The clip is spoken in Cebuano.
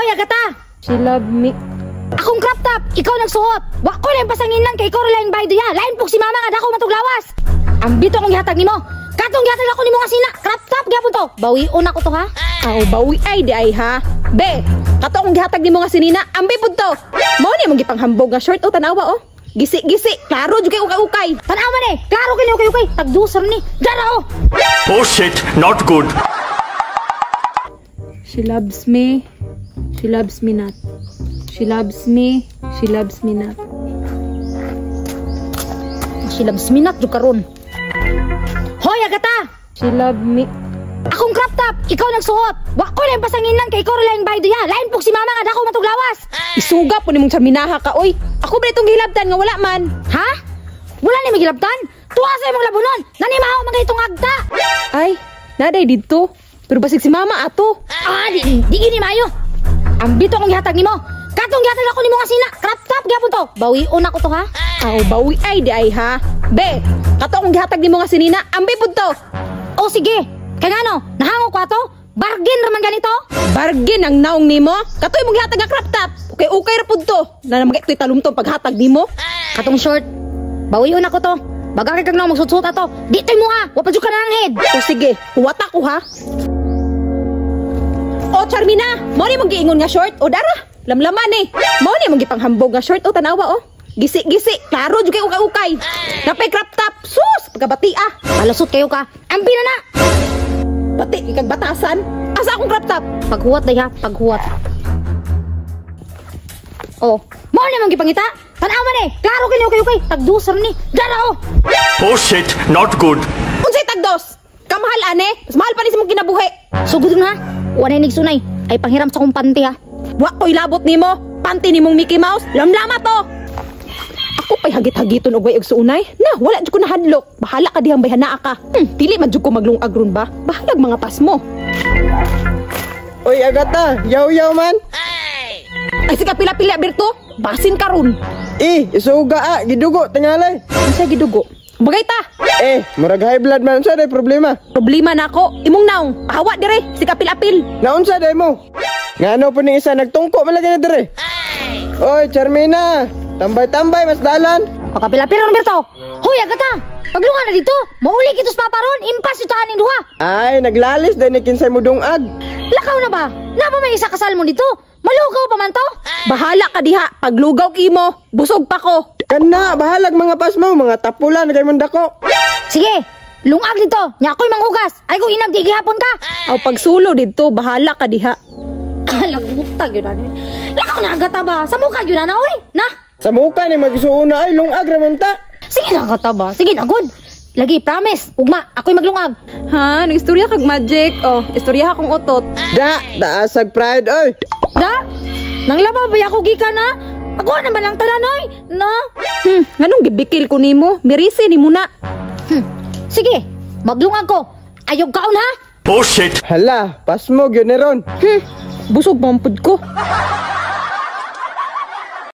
Hoy, Agata! She love me. Akong crop top, ikaw nagsuot. Wa ko lang pasanginan kay ikaw ra laing baydo ya. Lain pug si mama nga dako matuglawas. Ambito akong gihatag nimo. Katong gihatag ako nimo nga sina, crop top gyapon to. Bawion ako to ha. Aw, bawi ay di ay ha. Be, kato akong gihatag nimo nga sinina, ambi pud to. Mao ni mong gipanghambog nga short o tanawa oh. Gisi gisi, klaro jud kay ukay-ukay. Tanawa ni, klaro kini ukay-ukay. Tagdusar ni. Dara oh. Oh shit, not good. She loves me. She loves me not. She loves me. She loves me not. She loves me not jud karon. Hoy, Agata! She love me. Akong crop top, ikaw nagsuot. Wa ko lang pasanginan kay ikaw ra laing baydo ya. Lain pug si mama nga dako matuglawas. Isuga po nimong charminaha ka oy. Ako ba itong gihilabtan nga wala man? Ha? Wala ni magilabtan? Tuwa sa imong labunon. Nanimaho man kay itong agta. Ay, naday didto. Pero basig si mama ato. Ah, di di gini maayo. Ambito akong gihatag nimo. Katong gihatag ako nimo nga sina, crop top gyapon to. Bawion ako to ha. Aw, bawi ay di ay ha. Be, kato akong gihatag nimo nga sinina, ambi pud to. O sige. Kay ngano, nahango ko ato. Bargain ra man ganito. Bargain ang naong nimo. Katoy mong gihatag nga crop top. Okay, okay ra pud to. Na naman kay talumtom paghatag nimo. Katong short. Bawion ako to. Baga kay kag naong magsuot ato. Di to'y mo ha. Wa pa jud ka nanghid. O sige, huwata ko ha. O Charmina, mo ni mong giingon nga short o dara. Lamlaman eh. Mo ni mong gipanghambog nga short o tanawa oh. Gisi gisi, klaro jud kay ukay-ukay. Napay crop top, sus, pagkabati ah. Palusot kayo ka. Ambi na na. Bati ikag batasan. Asa akong crop top? Paghuwat day ha, paghuwat. Oh, mo ni mong gipangita. Tanawa ni, klaro kini ukay-ukay. Tagdusar ni. Dara oh. Oh shit, not good. Unsay tagdos? Kamahal ane, mas mahal pa ni sa mong kinabuhi. Sugod na ha. Wa na nigsunay. Ay panghiram sa kong panty ha. Wa ko'y labot nimo. Panty nimong Mickey Mouse, lamlama to. Ako pa'y hagit-hagiton og way og suunay. Na, wala jud ko nahadlok. Bahala ka dihang bayhanaa ka. Dili man jud ko maglungag ron ba? Bahalag mga pasmo. Oy, Agata, yaw-yaw man. Ay sige pila-pila Berto, basin karon. Eh, isuga ah, gidugo tingalay. Unsa gidugo? Bagay ta. Eh, murag high blood man, unsa day problema? Problema nako, imong naong. Pahawa dire, si kapil-apil. Naunsa day mo? Ngano po ni isa nagtungko man lagi na dire. Oy, Charmina, tambay-tambay mas dalan. Pakapila-pila Roberto. Hoy, Agata. Paglunga na dito. Mauli kitos papa ron. Impas ito aning duha. Ay, naglalis day ni kinsay mo dungag. Lakaw na ba? Na ba may isa ka salmon dito? Malugaw pa man to? Bahala ka diha, paglugaw kimo, busog pa ko. Kana, bahalag mga pasmo, mga tapulan kay mong dako. Sige, lungag dito. Nya ako'y manghugas. Ay kung inag di gihapon ka. Aw pagsulo didto, bahala ka diha. Lagutag yun na. Lakaw na Agata ba? Sa mukha yun na oy. Na. Sa muka ni magsuuna ay lungag ra man ta. Sige na Agata ba? Sige na good. Lagi promise. Ugma, ako'y maglungag. Ha, nag-istorya kag magic. Oh, istorya akong utot. Da, daasag pride oy. Da? Nang laba ba ako gikan na? Ako naman lang tanan oy. Na? Nganong gibikil ko nimo? Mirisi ni muna. Sige, maglungag ko. Ayog kaon ha? Oh shit. Hala, pasmo gyud ni ron. Busog man pud ko.